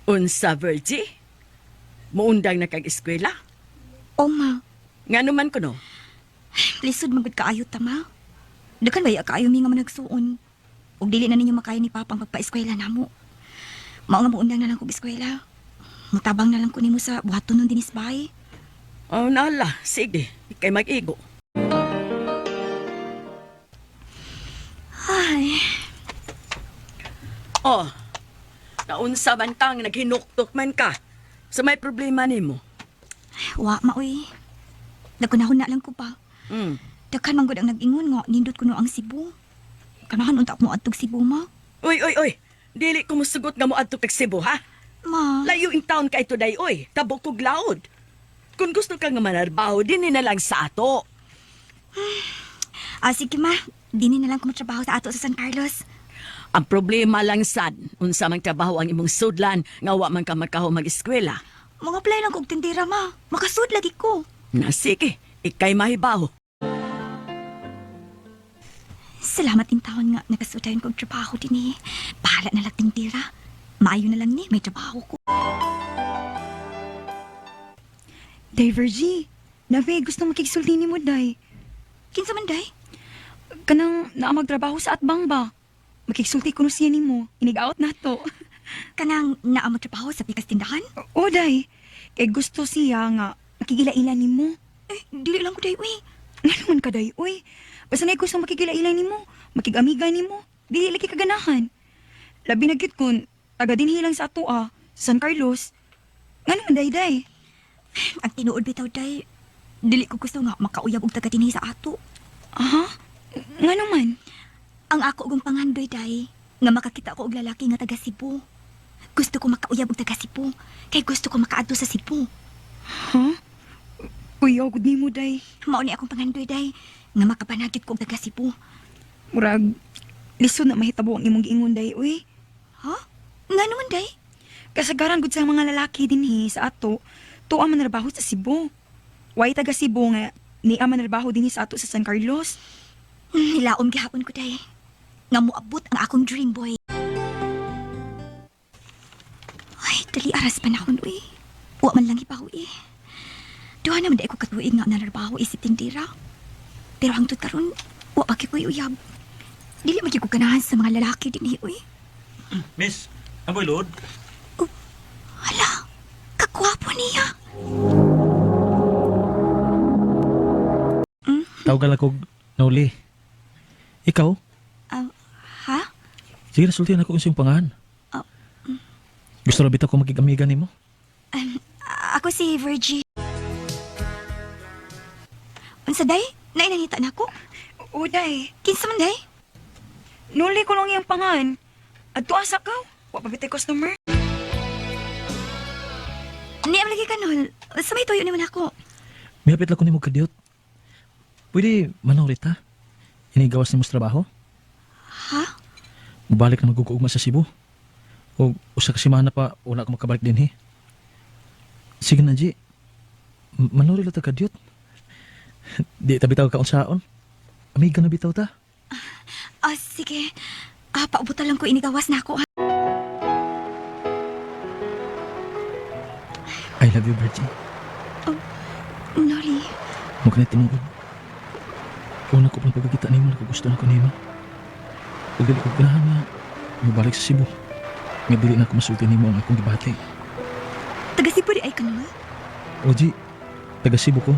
Unsa, Virgie? Muundang na kag eskwela? O ma, Nga naman kuno? Lisod man gud kaayo ta, ma. Daghan baya kaayo mi nga managsuon. Ug dili na ninyo makaya ni Papa ang pagpa-eskwela namo. Mao nga muundang na lang kog eskwela. Mutabang na lang ko nimo sa buhaton nun dinis bahay. Oh, nala. Sige, ikay mag-igo. Ay, Oh, naunsa man kang naghinuktok man ka. Sa may problema nimo. Wa ma uy. Nagkunahon na lang ko pa. Daghan man gud ang nag-ingon nga nindot kuno ang Cebu. Kanahan unta ako mo adtog Cebu, ma. Uy, uy, uy. Dili ko musugot nga moadto kag Cebu, ha? Ma, Layo in town kay today, uy. Tabok kog laod. Kung gusto ka nga manarbaho, dinhi na lang sa ato. Ah, sige ma, dini na lang ko matrabaho sa ato sa San Carlos. Ang problema lang sad, unsa mang trabaho ang imong sudlan nga wa man ka makaho mag-eskwela. Mga apply lang kog tindera, ma. Makasud lagi ko. Na sige, ikay mahibaw. Salamat in taon nga nakasudayon kog trabaho dinhi. Bahala na lang tindera. Maayo na lang ni, may trabaho ko. Day, Virgie. Nabe, gusto makigsulti ni mo, Day. Kinsa man day? Kanang naa magtrabaho sa atbang ba? Makigsulti ko no siya nimo. Inig-out na to. Kanang naa mo trabaho sa pikas tindahan? O, Day. Kay gusto siya nga makigila-ila nimo. Eh, dili lang ko day, uy. Nga naman ka, Day, uy. Basta na gusto makigila-ila nimo. Makigamiga nimo. Dili lagi kaganahan. Labi na gyud kun taga dinhi lang sa ato ah, San Carlos. Nga naman, Day, Day. Ang tinuod bitaw day, dili ko gusto nga makauyab og taga dinhi sa ato. Aha? Nga naman. Ang ako og pangandoy day, nga makakita ko og lalaki nga taga Cebu. Gusto ko makauyab og taga Cebu, kay gusto ko makaadto sa Cebu. Ha? Uy, agud nimo, Day. Mao ni akong pangandoy day, nga makapanagit ko og taga Cebu. Murag, lisod na mahitabo ang imong giingon, Day, uy. Ha? Nga naman day? Kasagaran gud sa mga lalaki dinhi sa ato, tuwa man trabaho sa Cebu. Way taga Cebu nga niya man trabaho dinhi sa ato sa San Carlos. Nilaom gihapon ko day. Nga moabot ang akong dream boy. Ay, dali aras panahon uy. Wa man lang ibaw eh. Duha naman day ko katuig nga nanarbaho isip tindira. Pero hangtod karon, wa pa gyud ko'y uyab. Dili man gyud ko ganahan sa mga lalaki dinhi uy. Miss, amoy load? Hala, kagwapo niya. Tawagan lang kog Noli. Ikaw? Ah, ha? Sige, nasultihan ako kung pangahan. Ah, Gusto ra bitaw ko magigamiga nimo? Ako si Virgie. Unsa day? Nainangita na ako. O day, Kinsa man day? nuli ko lang iyang pangan. Adto asa ka? Wa pa bitay customer. Niam lagi ka nol. Sa may tuyo naman ako. Mihapit lang ko nimo kadiyot. Pwede manorit ha? Inigawas nimo sa trabaho? Ha? Balik na magugugma sa Cebu. O usa ka semana pa wala ko makabalik dinhi. Sige na, G. Manuri lang ta kadiyot. Di ta bitaw ka unsaon. Amiga na bitaw ta. Ah, sige. Ah, paubutan lang ko inigawas na ako. Ha? I love you, Virgie. Nori, Mukha na tinuod. Una ko pang pagkakita nimo, nakagusto na ko nimo. Ug dili ko ganahan nga mobalik sa Cebu. Nga dili na ako masulti nimo ang akong gibati. taga Cebu di ay ka nol? O G, taga Cebu ko.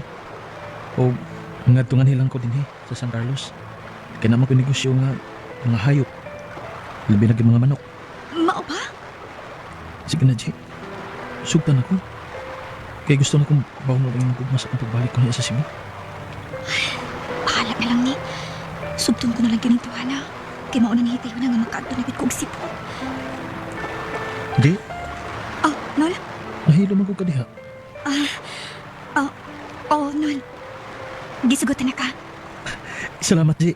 O ngadto nga nilang ko dinhi sa San Carlos. Kay naman ko negosyo nga mga hayop. Labi na gyud mga manok. Mao ba? Sige na, G. Sugtan ako. Kay gusto na kong bawon na lang gugma sa akong pagbalik ko niya sa Cebu. Bahala na lang ni. Subton ko na lang kining tuwana. Kay mao nang hitayo na nga makaadto na gid ko og Cebu. Di, Oh, Nol? nahilo man ko kadiha. Oh, oh, Nol. Gisugotan na ka. Salamat, G.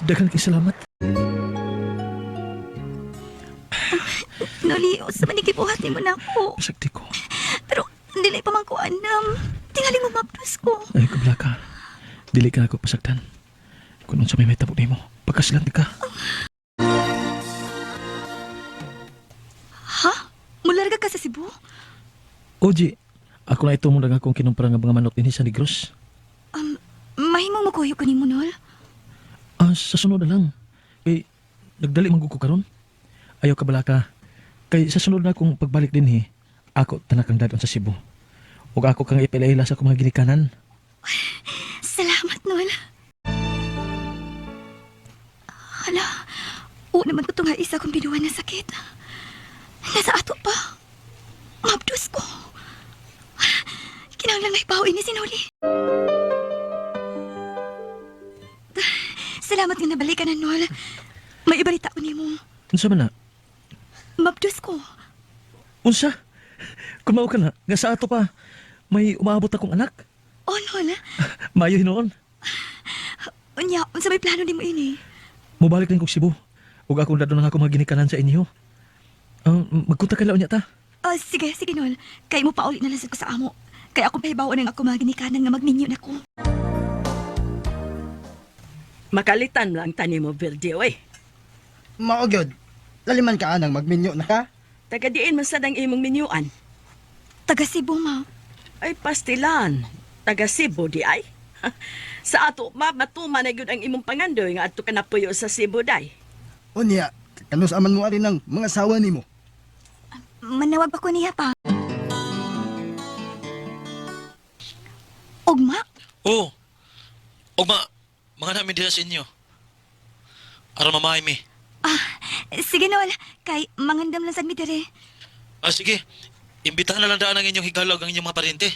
Daghan kay salamat. Noli, sa man ikibuhat nimo na ako. Pasagdi ko. Pero dili pa man ko anam. Tingali mo mapdos ko. Ay, kabla ka. Dili ka na ako pasagdan. Kung unsa may mahitabo nimo, pagkasilant ka. Ha? Mularga. ka sa Cebu? O, G, ako na ito muna nga akong kinumpra nga mga manok dinhi sa Negros. Mahimong makuyo ko nimo, Nol. Ah, sa sunod na lang. Kay, nagdali man gud ko karon. Ayaw ka bala ka. Kay sa sunod na akong pagbalik dinhi, ako tanakang dadon sa Cebu. Ug ako kang ipilaila sa akong mga ginikanan. Salamat, Nol. Hala, oo naman ko itong isa kong binuwan na sakit. Nasa ato pa. Mabdos ko. Kinahanglan may bawi ni Sinoli. Salamat nga nabalikan na, Nol. May ibalita ko nimo. Unsa man na? Mabdos ko. Unsa? Kumao ka na, nga sa ato pa, may umaabot akong anak. Oh, Nol. Mayo hinuon. Unya, unsa may plano nimo ini? Mubalik din kog Cebu. Ug akong dadon ang akong mga ginikanan sa inyo. Magkunta kay unya ta. Ah, sige, sige, Nol. Kay mo pauli na lang sad ko sa amo. Kay ako pahibaw ng ako mga ginikanan nga magminyo na ko. Makalitan lang tani mo, Virgie, oy. Mao gyud. Laliman ka anang magminyo na ka. Taga diin man sad ang imong minyuan. Taga Cebu, ma. Ay, pastilan. Taga Cebu di ay. Sa ato, ma, matuma na gyud ang imong pangandoy nga adto ka napuyo sa Cebu day. Unya, kanus aman mo ari ng mga asawa nimo. Manawag pa ko niya pa. Ugma? Oo. Ugma, mga namin dira sa inyo. Aron mamahay mi. Ah, sige Nol. Kay mangandam lang sad mi dire. Ah, sige. Imbitahan na lang daan ang inyong higalog ang inyong mga parente.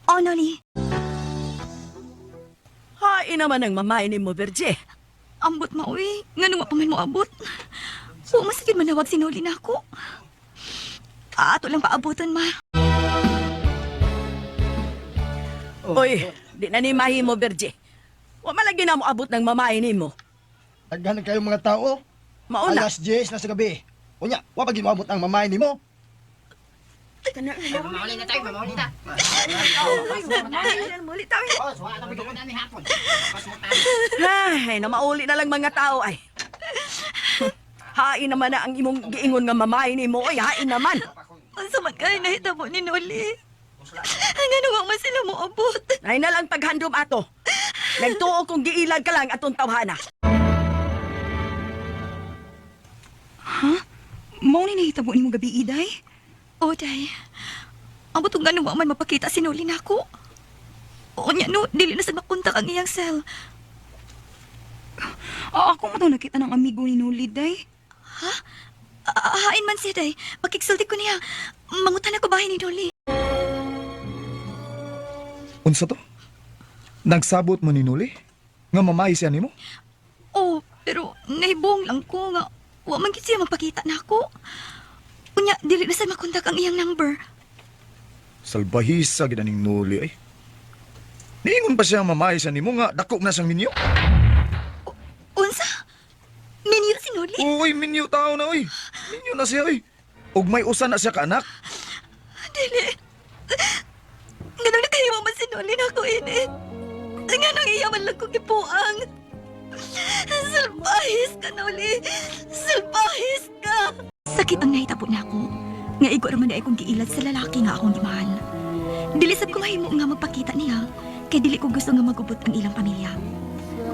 Oh, Noli. Hain naman ang mamay nimo, Virgie. Ambot ma, uy. Ngano wa pa man mo abot. Wa man sad yun manawag si Noli na ako. Ato lang paaboton, ma. Oy, di na ni mahimo, Virgie. Wa man lagi na mo abot ng mamay nimo. Daghan na kayo mga tao. Mauna. Alas 10 na sa gabi. Unya, wa pa gyud moabot ang mamay nimo. Ay, namauli na lang mga tao ay. Hain naman na ang imong giingon nga mamay nimo, oy, hain naman. Unsa man kay nahitabo ni Noli? Ngano wa man sila mo abot? Ay na lang paghandom ato. Nagtuo kong giilag ka lang atong tawhana. Mao ni nahitabo nimo gabi, Iday? O, day. Ambot kung ngano wa man mapakita si Noli nako. O nya no, dili na sad makontak ang iyang cell. Ah, ako mo daw nakita ng amigo ni Noli, Day. Hain man siya, day. Makigsulti ko niya. Mangutan ako bahay ni Noli. Unsa to? Nagsabot mo ni Nuli? Nga mamay siya nimo? Oh, pero nahibong lang ko nga. Wa man gid siya magpakita nako. Unya, dili na sad makontak ang iyang number. Salbahisa gid aning Nuli ay. Niingon pa siya mamay siya nimo nga dako na siyang minyo. Unsa? Minyo si Noli? Uy, minyo tao na oy. Minyo na siya oy. Ug may usa na siya ka anak. Dili. Ganun na kayo man si Noli nako ini. Nganong iya man lang ko gipuang. Salbahis ka, Noli. Salbahis ka. Sakit ang nahitabo na ako. Nga igo raman na akong giilad sa lalaki nga akong gimahal. Dili sad ko mahimo nga magpakita niya kay dili ko gusto nga magubot ang ilang pamilya.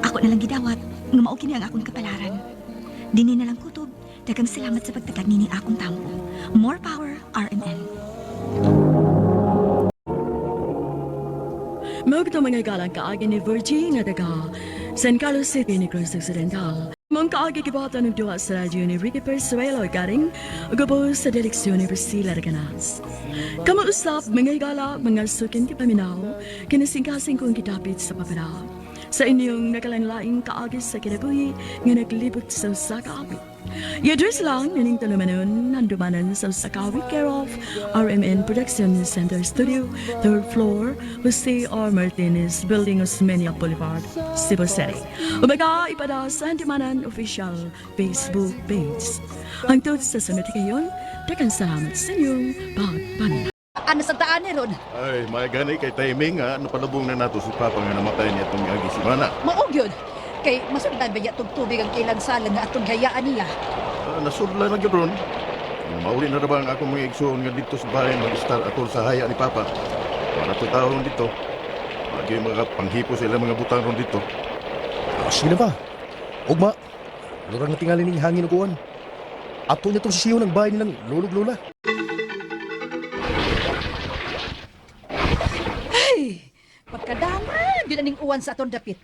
Ako na lang gidawat nga mao kini ang akong kapalaran. Dini na lang kutob, daghang salamat sa pagtagad nining akong tampo. More power, RMN. Magto mga galang kaagi ni Virgie nga taga San Carlos City, Negros Occidental. Mong kaagi gibuhatan og duha sa radyo ni Ricky Persuelo garing gubo sa direksyon ni Priscilla Reganas. Kamo usap mga gala mga sukin kipaminaw kinasingkasing kong gidapit sa papara. Sa inyong nakalanlaing kaagi sa kinabuhi nga naglibot sa usa ka awit. I-address lang nining talumanon nandumanan sa usa ka awit care of RMN Production Center Studio, third floor, Jose R. Martinez Building, Osmeña Boulevard, Cebu City. Umaga ipada sa Handumanan official Facebook page. Hangtod sa sunod kayon, daghang salamat sa inyong pagpaminaw. Ano sa taan ni ron? Ay, may gani kay timing ha. Napalubong na nato si Papa nga namatay niya itong agi si Mana. Maog yun. Kay masundan ba niya itong tubig ang kilang sala nga atong hayaan niya? Ah, nasudla na gyud ron. Mauli na ra ba ang akong mga igsoon nga dito sa bahay mag-star atol sa haya ni Papa. Para to tao ron dito. Lagi mga panghipo sila mga butang ron dito. Ah, sige na pa. Ugma, lurang na tingali ning hangin ug uwan. Ato niya itong sisiyo ng bahay nilang lulog lola. Ay, pagkadama gyud aning uwan sa aton dapit.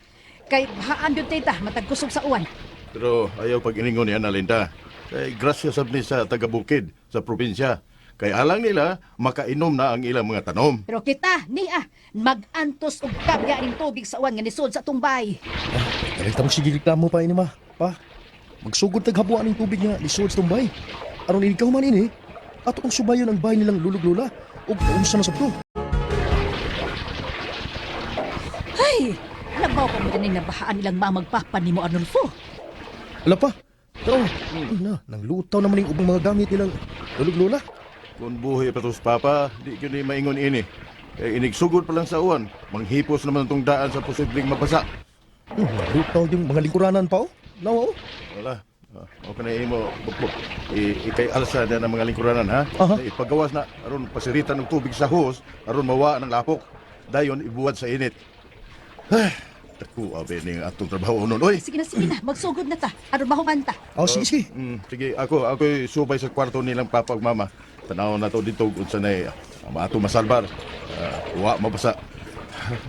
Kay bahaan gyud tita matag kusog sa uwan. Pero ayaw pag iningon ni Ana Linda. Kay grasya sab ni sa taga-bukid sa probinsya. Kay alang nila makainom na ang ilang mga tanom. Pero kita niya magantos og kabya aning tubig sa uwan nga nisod sa atong bay. Dahil tamang sige reklamo pa ini ma. Pa, magsugod taghabuan ng tubig nga lisod sa tumbay. Aron ini man ini, ato ang subayon ang bahay nilang lulog lola ug unsa na sabto. Ay, labaw pa mo din nabahaan nilang mamagpapa nimo Arnulfo. Ala pa. Pero, na, nanglutaw naman yung ubang mga gamit nilang lulog lola. Kung buhay pa to sa Papa, di ko ni maingon ini. Kay inigsugod pa lang sa uwan, manghipos naman itong daan sa posibleng mabasa. Nanglutaw yung mga lingkuranan pa oh. Nawa oh. Wala. Ah, okay na imo bukbuk. Ikay alsa na ng mga lingkuranan ha. Aha. Ipagawas na aron pasiritan ng tubig sa hose aron mawa ng lapok. Dayon ibuwad sa init. Ay, dako abe ning atong trabaho nun. Oy. Sige na, magsugod na ta aron mahuman ta. Oh, sige, sige. Sige, ako'y subay sa kwarto nilang papa ug mama. Tanaw na to dito unsa nay ato masalbar. Ah, wa mabasa.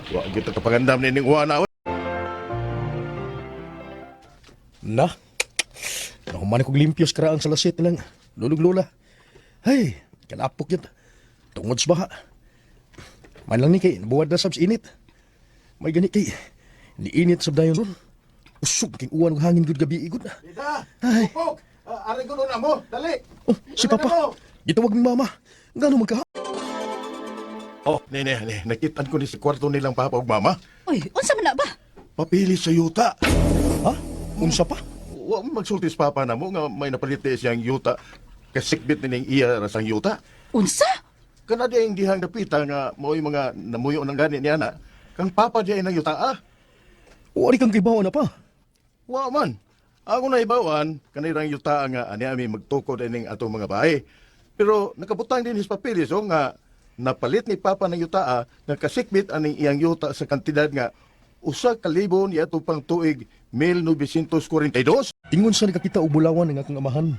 Wa gyud ta kapangandam nining uwa na. Oy. Na. Nahuman kog limpyos karaang sa lasit nilang lulog lola. Hey, kalapok yun. Tungod sa baha. Man lang ni kay, nabuwad na sab sa init. May gani kay, niinit sab dayon ron. Usog king uwan ug hangin gud gabi igud. Lida, Ay. Pupok, aray ko na mo, dali. Oh, si Papa. Gitawag ni Mama. Ngano man ka? Oh, ne ne ne, nakitaan ko ni sa kwarto nilang papa ug mama. Uy, unsa man na ba? Papili sa yuta. Ha? Unsa pa? Wa mo magsulti sa papa na mo nga may napalit di siyang yuta. Kasikbit nining iya ra sang yuta. Unsa? Kana di ang dihang dapita nga mo'y mga namuyo ng gani niya na. Kang papa di ay ng yuta ah. Wari kang kibaw na pa. Wa man. Ako na ibawan, kanirang yuta nga ani ami magtukod ining atong mga bahay. Pero nakabutang din his papilis oh, nga napalit ni papa ng yuta ah, nga kasikbit aning iyang yuta sa kantidad nga 1,000 ni ato pang tuig 1942. Ingon sa nakakita og bulawan ng akong amahan.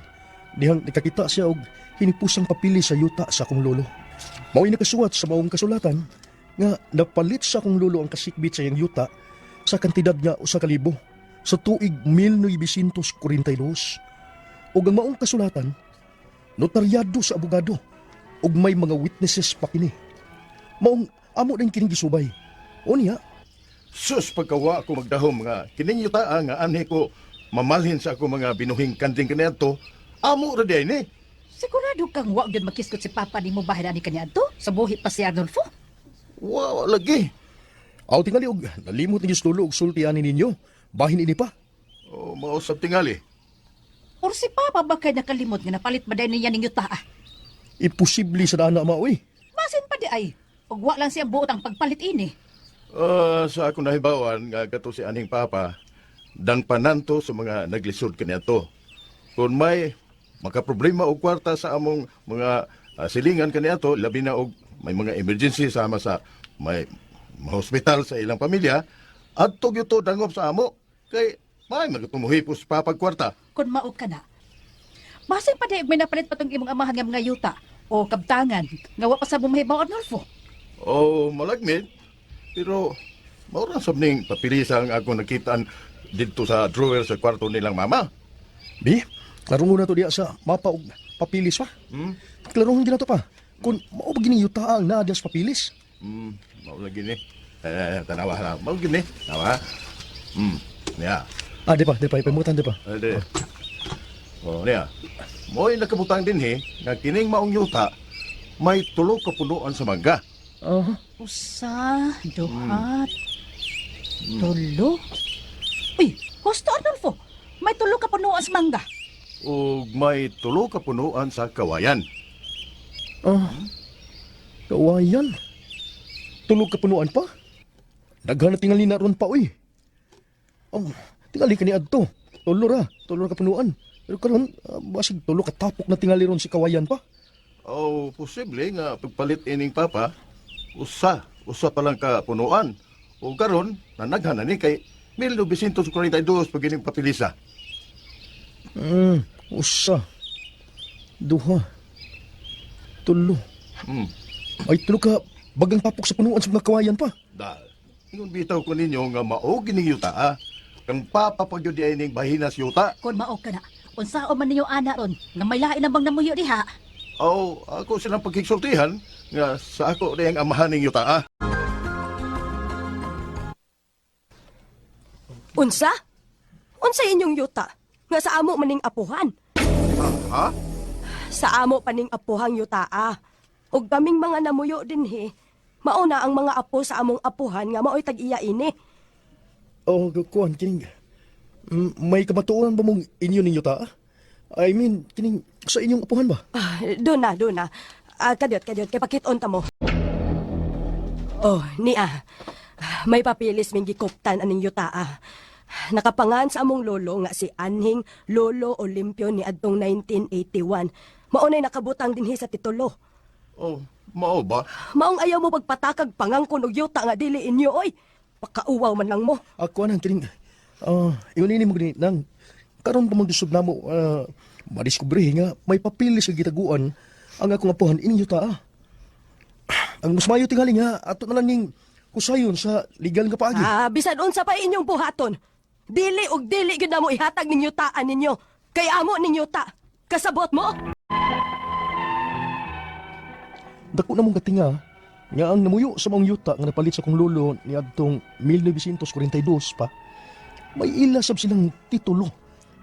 Dihang nakakita siya og hinipusang papili sa yuta sa akong lolo. Mao'y nakasuwat sa maong kasulatan nga napalit sa akong lolo ang kasikbit sa iyang yuta sa kantidad nga 1,000 sa tuig 1942. Ug ang maong kasulatan notaryado sa abogado ug may mga witnesses pa kini. Maong amo din kining gisubay. O niya, Sus, pagkawa ako magdahom nga kining yuta ah, nga anhi ko mamalhin sa ako mga binuhing kanding kaniadto, amo ra di ni. Sigurado kang wa gyud makiskot si papa nimo bahin ani kaniadto sa buhi pa si Arnulfo. Wa lagi. Aw tingali og nalimot ni lolo og sulti ani ninyo. Bahin ini pa. O mausap tingali. Or si papa ba kay nakalimot nga napalit ba day niya ning yuta ah? Imposible sa daan na maoy. Basin pa di ay. Ug wa lang siya buot ang pagpalit ini. Ah, sa akong nahibawan nga gato si aning papa dang pananto sa mga naglisod kaniadto. Kung may makaproblema og kwarta sa among mga silingan kaniadto, labi na og may mga emergency sama sa may hospital sa ilang pamilya, adto gyud to dangop sa amo kay may magatumuhipos pa pag kwarta. Kun mao ka na. Basin pa di ay may napalit pa tong imong amahan nga mga yuta o kabtangan nga wa pa sa bumahibaw Arnulfo. Oh, malagmit. Pero mao ra sab ning papilisa ang akong nakitaan didto sa drawer sa kwarto nilang mama. Bi, klarongon na to diya sa mapa og papilis pa. Hmm? Klarongon gina to pa. Kung mao ba gini yuta ang naa diya sa papilis? Mao lagi ni. Eh, tanawa na. Mao gini. Tanawa. Niya. Ah, di pa, ipamutan di pa. Ade. Oh, niya. Mo'y nakabutang din he, nga kining maong yuta, may tulo ka punuan sa mangga. Aha. Usa, duha, tulo. Uy, husto Arnulfo. May tulo ka punuan sa mangga. Ug may tulo ka punuan sa kawayan. Ah. Kawayan. Tulog ka punuan pa. Daghan na tingali na ron pa oy. Oh, tingali ka ni adto. Tulo ra ka punuan. Pero karon basig tulo ka tapok na tingali ron si kawayan pa. O posible nga pagpalit ining papa, usa pa lang ka punuan. O karon nanaghan na ni kay 1942 pag ining papilisa. Usa. Duha. Tulo. Ay, tulo ka bagang tapok sa punuan sa mga kawayan pa. Dal. Ingon bitaw ko ninyo nga mao gining yuta ah. Kang papa pag yun di ay ning bahinas yuta. Kon mao ka na, unsaon man ninyo ana ron, nga may lain na bang namuyo diha? O ako silang pagkiksultihan nga sa ako di ang amahan ning yuta ah. Unsa? Unsa inyong yuta? Nga sa amo maning apuhan. Ha? Sa amo paning apuhang yutaa. Ug kaming mga namuyo dinhi, mao na ang mga apo sa among apuhan nga mao'y tag-iya ini. Oh, kuan kining. May kamatuoran ba mong inyo ninyo ta? I mean, kining sa inyong apuhan ba? Ah, doon na, doon na. Ah, kadyot, kadyot, kay pakit-on ta mo. Oh, niya. May papilis ming gikuptan aning yutaa. Nakapangan sa among lolo nga si Anhing Lolo Olimpio ni adtong 1981. Maunay nakabutang dinhi sa titulo. Oh, mao ba? Maong ayaw mo pagpatakag pangangkon og yuta nga dili inyo oy. Pakauwaw man lang mo. Ako anang kining. Ingon ini mo gani nang karon pa magdusog namo madiskubre nga may papilis sa gitaguan ang akong apuhan inyong yuta. Ang mas mayo tingali nga ato na lang ning kusayon sa legal nga paagi. Ah, bisan unsa pa inyong buhaton. Dili og dili gyud namo ihatag ninyo taan ninyo. Kay amo ninyo ta. Kasabot mo? Dako na mong katinga nga ang namuyo sa maong yuta nga napalit sa kong lolo niadtong 1942 pa may ila sab silang titulo.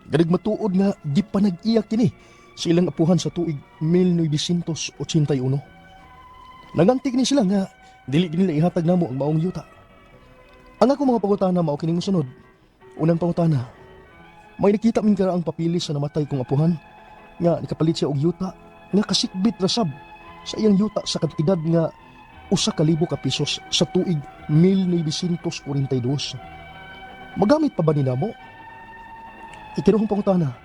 Ganig matuod nga di pa nag-iya kini sa ilang apuhan sa tuig 1981. Nanganti kini sila nga dili nila ihatag namo ang maong yuta. Ang ako mga pangutana mao kining mosunod. Unang pangutana, may nakita min ang papili sa namatay kong apuhan nga nikapalit siya og yuta nga kasikbit ra sab sa iyang yuta sa kantidad nga 1,000 ka pesos sa tuig 1942. Magamit pa ba ni namo? Ikinuhong pangutana.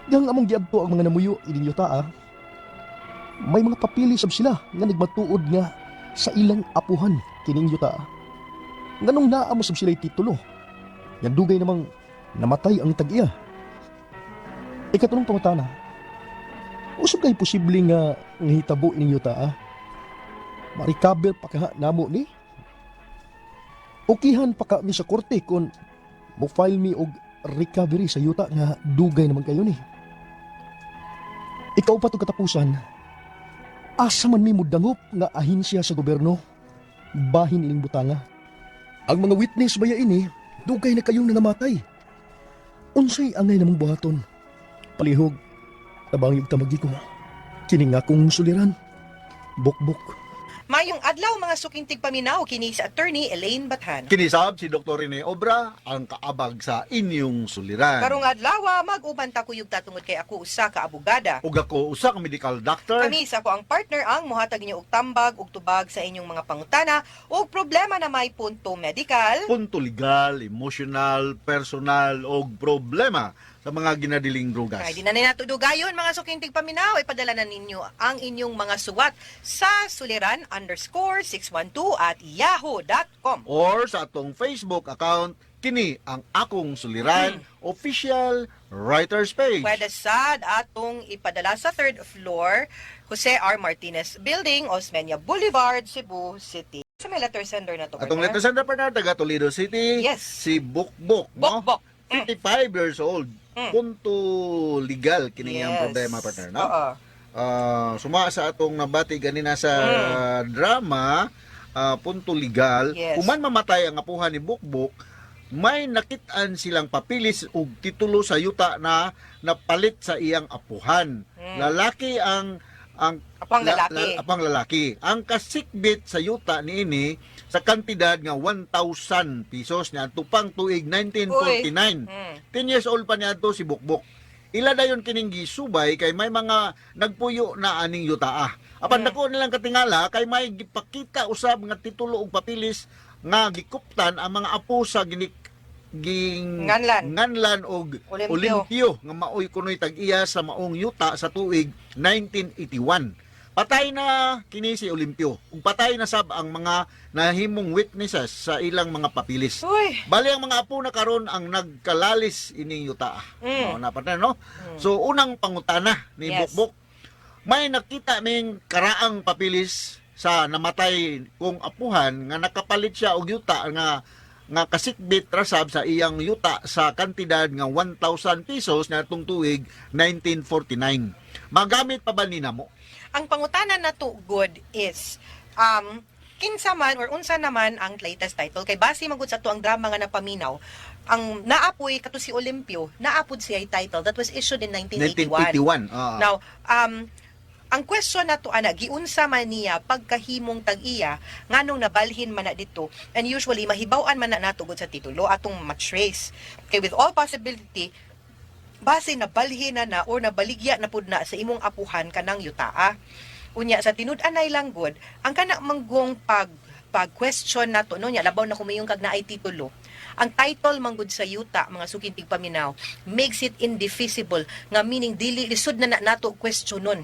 Yang among giadto ang mga namuyo ining yuta ah, may mga papili sab sila nga nagmatuod nga sa ilang apuhan kining yuta. Nganong naa mo sab sila'y titulo? Nga dugay namang namatay ang tag-iya. Ikatulong pangutana, usab kay posible nga ngihitabo ining yuta ah? Ma-recover pa kaha namo ni? Ukihan pa ka mi sa korte kung mo file mi og recovery sa yuta nga dugay naman kayo ni. Ikaw pa to katapusan, asa man mi mudangop nga ahinsya sa gobyerno, bahin ining butanga. Ang mga witness baya ini, dugay na kayong nangamatay. Unsay angay namong buhaton? Palihog, tabang yung tamagi ko. Kini nga akong suliran. Bukbuk. Mayong adlaw mga suking tigpaminaw kini sa Attorney Elaine Bathan. Kinisab si Dr. Rene Obra ang kaabag sa inyong suliran. Karong adlaw mag-uban ta kuyog ta tungod kay ako usa ka abogada. Ug ako usa ka medical doctor. Kami sa ako ang partner ang mohatag ninyo og tambag ug tubag sa inyong mga pangutana ug problema na may punto medical. Punto legal, emotional, personal og problema sa mga ginadiling drugas. Ay, di na nato dugayon mga suking tigpaminaw, ipadala na ninyo ang inyong mga suwat sa suliran_612@yahoo.com. Or sa atong Facebook account, kini ang akong suliran official writer's page. Pwede sad atong ipadala sa third floor, Jose R. Martinez Building, Osmeña Boulevard, Cebu City. Sa may letter sender na to, Atong partner. letter sender partner taga Toledo City. Yes. Si Bukbok, no? Bukbok. 55 years old. Punto legal kini ang Yes. problema partner, no? Oo. Suma sa atong nabati ganina sa drama punto legal. Yes. Human mamatay ang apuhan ni Bukbok, may nakit-an silang papilis og titulo sa yuta na napalit sa iyang apuhan. Lalaki ang Apuhang lalaki. Apuhang lalaki. Ang kasikbit sa yuta niini sa kantidad nga 1,000 pesos niya tupang tuig 1949. 10 years old pa niya si Bukbok. Ila dayon kining gisubay kay may mga nagpuyo na aning yutaa. Apan dako nilang katingala kay may gipakita usab nga titulo og papilis nga gikuptan ang mga apo sa ginik ging Nganlan. Nganlan og Olimpio. Olimpio nga maoy kunoy tag-iya sa maong yuta sa tuig 1981. Patay na kini si Olimpio. Ug patay na sab ang mga nahimong witnesses sa ilang mga papilis. Uy. Bali ang mga apo na karon ang nagkalalis ining yuta. Mao na, partner, no? So unang pangutana ni Bukbuk, may nakita ming karaang papilis sa namatay kong apuhan nga nakapalit siya og yuta nga nga kasikbit rasab sa iyang yuta sa kantidad nga 1,000 pesos na tuig 1949. Magamit pa ba ni namo? Ang pangutana na to good is kinsa man or unsa naman ang latest title kay base man gud sa ato ang drama nga napaminaw, ang naapoy kato si Olimpio, naapod siya title that was issued in 1981. 1981. Ah. Now, ang question nato ana, giunsa man niya pagkahimong tag-iya, nganong nabalhin man na dito, and usually mahibaw-an man na nato gud sa titulo atong matrace kay with all possibility base nabalhin na na or nabaligya na pud na sa imong apuhan kanang yutaa. Unya sa tinud-anay lang gud ang kana manggong pag pag question nato no, nya labaw na kumayong kag naay titulo. Ang title manggod sa yuta, mga suking tigpaminaw, makes it indefeasible, nga meaning dili lisod na, na nato questionon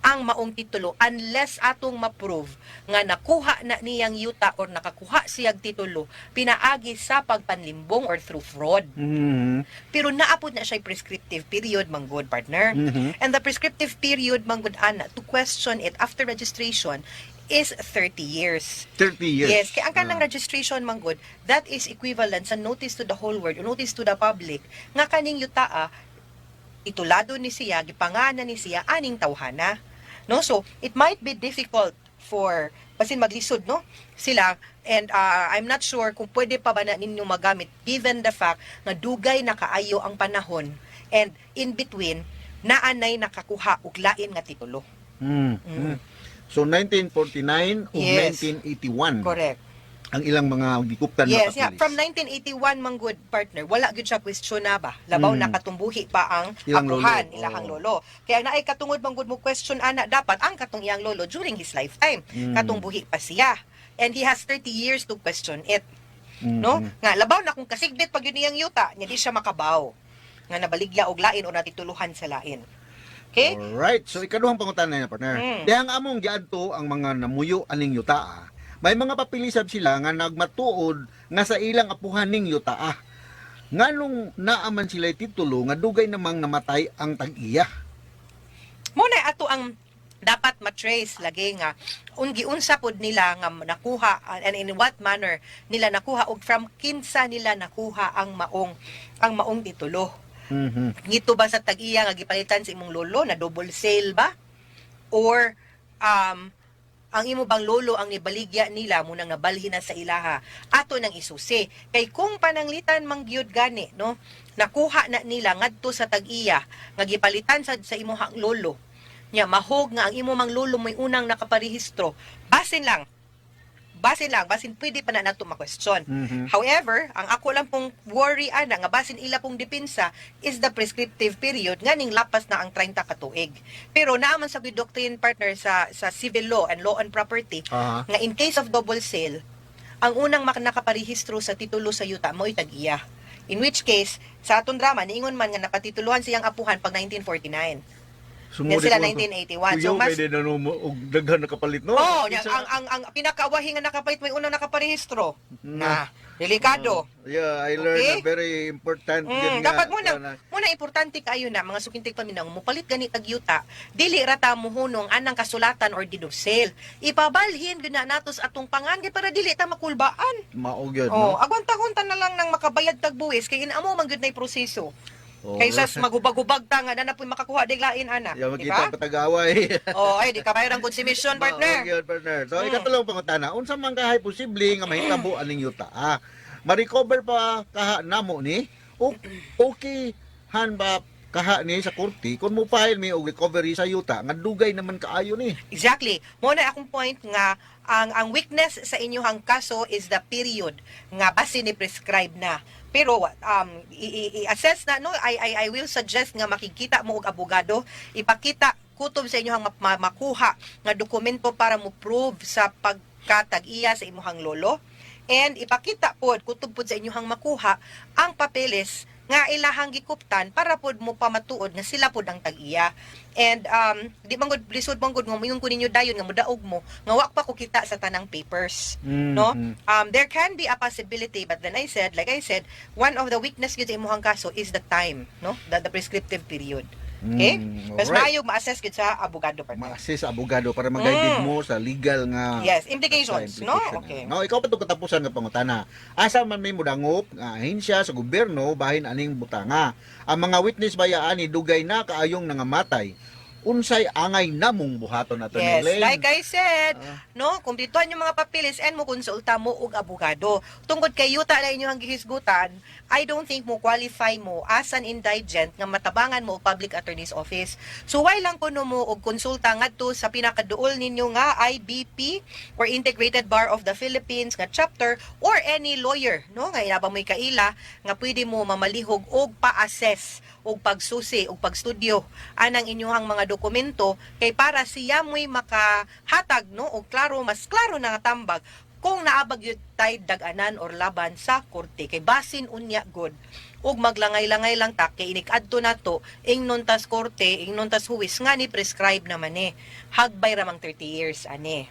ang maong titulo unless atong ma-prove nga nakuha na niyang yuta or nakakuha siyag titulo pinaagi sa pagpanlimbong or through fraud. Pero naapod na siya prescriptive period manggod, partner. And the prescriptive period manggod ana to question it after registration is 30 years. 30 years. Yes, kaya ang kanang registration manggod, that is equivalent sa notice to the whole world, or notice to the public nga kaning yutaa itulado ni siya, gipangana ni siya aning tawhana. No? So, it might be difficult for basin maglisod no sila, and I'm not sure kung pwede pa ba na ninyo magamit given the fact nga dugay na kaayo ang panahon and in between naanay nakakuha og lain nga titulo. So 1949 o 1981. Correct. Ang ilang mga gikuptan Yes, na yeah. papilis. From 1981 man good, partner, wala gyud siya question na ba. Labaw nakatumbuhi pa ang Ilang lolo. apuhan, ilahang lolo. Kaya naay katungod man gud mo question ana, dapat ang katong iyang lolo during his lifetime, katong buhi pa siya. And he has 30 years to question it. No? Nga labaw na kung kasigbit pag yun iyang yuta, nya di siya makabaw nga nabaligya og lain o natituluhan sa lain. Okay? Alright. So ikaduhang pangutana na, partner. Dihang among giadto ang mga namuyo aning yutaa. May mga papilisab sila nga nagmatuod nga sa ilang apuhan ning yutaa. Nganong naaman sila titulo nga dugay namang namatay ang tag-iya? Muna ato ang dapat matrace lagi nga giunsa pod nila nga nakuha and in what manner nila nakuha og from kinsa nila nakuha ang maong titulo. Ngito ba sa tag-iya nga gipalitan sa imong lolo na double sale ba? Or ang imo bang lolo ang nibaligya nila munang nabalhin na sa ilaha? Ato nang isusi kay kung pananglitan man gyud gani no, nakuha na nila ngadto sa tag-iya nga gipalitan sa imong lolo nya, mahog nga ang imo mang lolo may unang nakaparehistro, basin lang, basin lang, basin pwede pa na nato ma-question. However, ang ako lang pong worry ana nga basin ila pong depensa is the prescriptive period nga ning lapas na ang 30 ka tuig. Pero naa man sa good doctrine, partner, sa civil law and law on property nga in case of double sale, ang unang nakaparehistro sa titulo sa yuta mo'y tag-iya. In which case, sa atong drama, niingon man nga napatituluhan siyang apuhan pag 1949. Sumuri Yan sila ko. 1981. Kuyaw So mas kay din ano mo og daghan nakapalit no. Oh, ang pinakaawahi nga nakapalit may unang nakaparehistro. Na, delikado. Yeah, I learned a very important yun nga. Dapat muna importante kaayo na, mga sukintig paminaw, mupalit gani tag yuta, dili ra ta muhunong anang kasulatan or deed of sale. Ipabalhin gyud na nato sa atong pangan kay para dili ta makulbaan. Mao gyud Oh, no. agwanta-gunta na lang nang makabayad tag buwis kay inaamo man gyud nay proseso. Kaysa magubag-ubag ta nga na na po'y makakuha dig lain ana. Yeah, Di makita ba? patagaway. Oh, ay di ka bayran consummation, partner. Mao gyud, partner. So ikatulong pangutana, unsa man kahay posible nga mahitabo aning yuta? Ah, ma-recover pa kaha namo ni? O okay han ba kaha ni sa korte kung mo file mi og recovery sa yuta nga dugay naman kaayo ni? Exactly. Mo na akong point nga ang weakness sa inyong kaso is the period nga base ni prescribe na. Pero i-assess na no, I will suggest nga makikita mo og abogado, ipakita kutob sa inyong makuha nga dokumento para mo prove sa pagkatag-iya sa imuhang lolo. And ipakita pod, kutob pod sa inyuhang makuha ang papeles nga ilahang gikuptan para pod mo pamatuod nga sila pod ang tag-iya. And di man gud lisod man gud nga moingon ko ninyo dayon nga modaog mo nga wa pa ko kita sa tanang papers, no? There can be a possibility, but then I said, like I said, one of the weakness gyud sa imuhang kaso is the time, no? The prescriptive period. Okay? Mas maayo ma-assess gyud sa abogado, partner. Ma-assess sa abogado para mag-guide mo sa legal nga Yes, implications, sa no? implication. Okay. No, ikaw pa itong katapusan nga pangutana. Asa man may mudangop nga ahensya sa gobyerno bahin aning butanga? Ang mga witness bayaan ni dugay na kaayong nangamatay. Unsay angay namong buhaton ato Yes, ni Elaine? like I said, no, kumplituhan yung mga papeles and mo konsulta mo og abogado. Tungod kay yuta na inyong gihisgutan, I don't think mo qualify mo as an indigent nga matabangan mo og public attorney's office. So why lang kuno mo og konsulta ngadto sa pinakaduol ninyo nga IBP or Integrated Bar of the Philippines nga chapter or any lawyer, no, nga inaba mo'y kaila nga pwede mo mamalihog og pa-assess og pagsusi og pagstudyo anang inyuhang mga dokumento kay para siya mo'y makahatag, no, og klaro, mas klaro na nga tambag kung naabag yun tay dag-anan or laban sa korte, kay basin unya god og maglangay-langay lang ta kay inig-adto nato ingnon tas korte, ingnon tas huwis nga ni prescribe naman eh, hagbay ramang 30 years ani.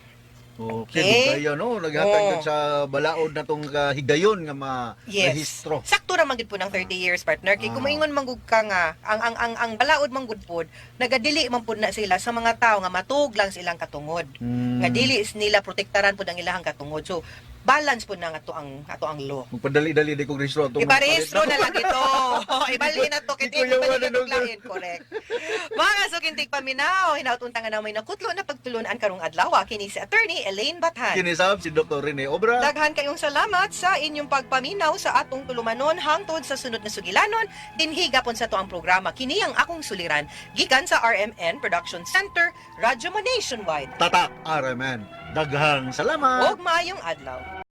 Okay, Okay. dugayan, no? Naghatag Oo. gud sa balaod na tong higayon nga ma rehistro. Sakto ra man gid po ng 30 years, partner, kay kung moingon man gud ka nga ang balaod man gud pod, nagadili man pud na sila sa mga tao nga matug lang silang katungod. Nga dili is nila protektaran pud ang ilahang katungod. So balance pud na nga ato ang ato ang law. Magpadali-dali di kog rehistro atong Iparehistro na lang ito. Ibalhin na to. Di Kaya ko yawan ibalik na na lain. Correct. Mga sukintig paminaw, hinautuntang nga may nakutlo na pagtulunan karong adlaw. Kini si Attorney Elaine Bathan. Kinisab si Dr. Rene Obra. Daghan kayong salamat sa inyong pagpaminaw sa atong tulumanon hangtod sa sunod na sugilanon dinhi gapon sa to ang programa kini ang akong suliran gikan sa RMN Production Center, Radyo Mo Nationwide. Tatak RMN. Daghang salamat. Og maayong adlaw.